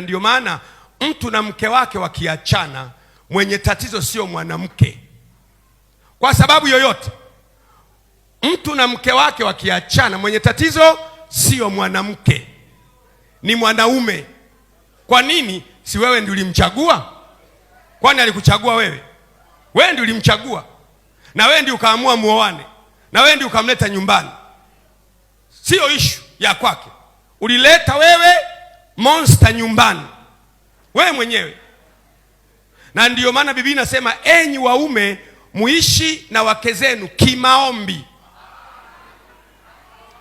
Ndio maana mtu na mke wake wakiachana, mwenye tatizo sio mwanamke kwa sababu yoyote. Mtu na mke wake wakiachana, mwenye tatizo sio mwanamke, ni mwanaume. Kwa nini? Si wewe ndiye ulimchagua? Kwani alikuchagua wewe? Wewe ndiye ulimchagua, na wewe ndiye ukaamua muoane, na wewe ndiye ukamleta nyumbani. Sio ishu ya kwake, ulileta wewe monster nyumbani, wewe mwenyewe. Na ndiyo maana Biblia inasema enyi waume muishi na wake zenu kimaombi.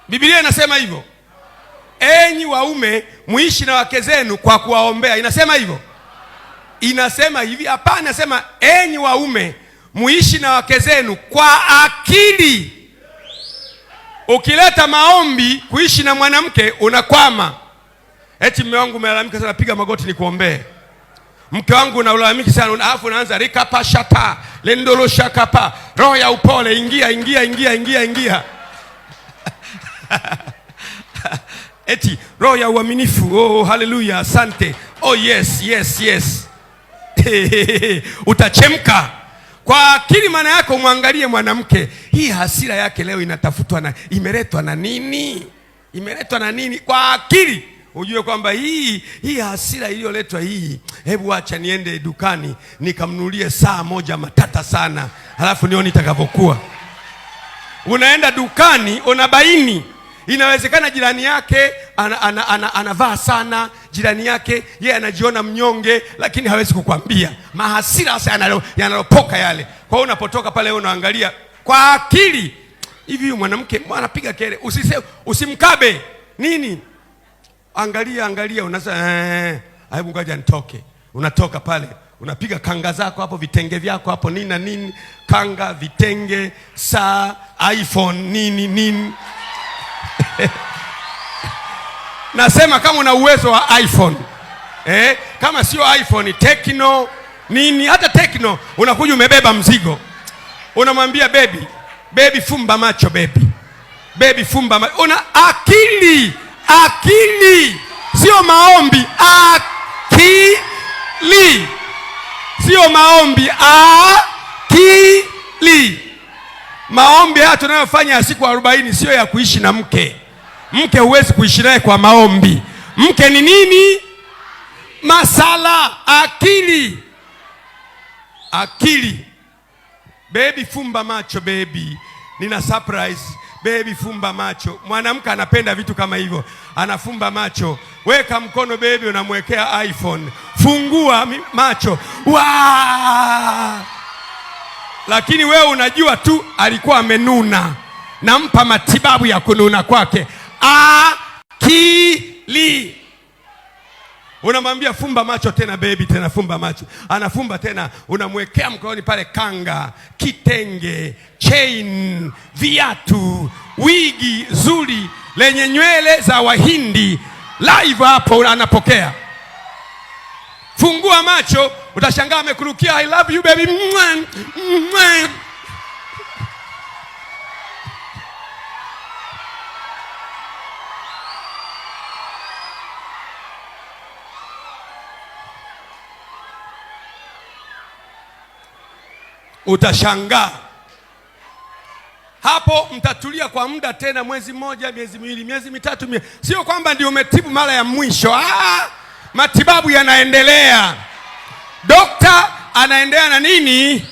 Biblia inasema hivyo, enyi waume muishi na wake zenu kwa kuwaombea. Inasema hivyo? Inasema hivi? Hapana, inasema enyi waume muishi na wake zenu kwa akili. Ukileta maombi kuishi na mwanamke unakwama. Eti mume wangu umelalamika sana, piga magoti nikuombee. Mke wangu unalalamika sana, alafu unaanza rikapa shata lendolo shakapa, roho ya upole ingia ingia ingia ingia ingia. Eti roho ya uaminifu, oh haleluya, asante, oh yes yes yes. Utachemka kwa akili. Maana yako mwangalie mwanamke, hii hasira yake leo inatafutwa na imeletwa na nini? Imeletwa na nini? Kwa akili ujue kwamba hii hasira iliyoletwa hii, hebu acha niende dukani nikamnunulie saa moja matata sana, halafu nione itakavyokuwa. Unaenda dukani unabaini inawezekana jirani yake anavaa sana, jirani yake yeye anajiona mnyonge, lakini hawezi kukwambia. Mahasira sasa yanalopoka yale. Kwa hiyo unapotoka pale unaangalia kwa akili, hivi huyu mwanamke anapiga kelele, usimkabe nini, angalia angalia, unasema hebu ngoja nitoke. Unatoka pale unapiga kanga zako hapo, vitenge vyako hapo, nini na nini, kanga, vitenge, saa, iPhone nini nini. Nasema kama una uwezo wa iPhone, kama sio iPhone, Tecno nini, hata Tecno, unakuja umebeba mzigo, unamwambia baby, baby fumba macho, baby, baby fumba macho. Una akili, akili sio maombi, akili sio maombi, akili. Maombi haya tunayofanya ya siku 40 sio ya kuishi na mke. Mke huwezi kuishi naye kwa maombi. Mke ni nini? Masala, akili, akili. Baby fumba macho, baby nina surprise. Baby fumba macho. Mwanamke anapenda vitu kama hivyo, anafumba macho. Weka mkono baby, unamwekea iPhone. Fungua macho, wa! Lakini wewe unajua tu alikuwa amenuna, nampa matibabu ya kununa kwake. Akili. Unamwambia fumba macho tena baby, tena fumba macho, anafumba tena, unamwekea mkononi pale kanga, kitenge, chain, viatu, wigi zuri lenye nywele za Wahindi, live hapo anapokea. Fungua macho, utashangaa amekurukia I love you baby. Mwa, mwa. Utashangaa hapo, mtatulia kwa muda tena, mwezi mmoja, miezi miwili, miezi mitatu, sio kwamba ndio umetibu mara ya mwisho. Matibabu yanaendelea, dokta anaendelea na nini?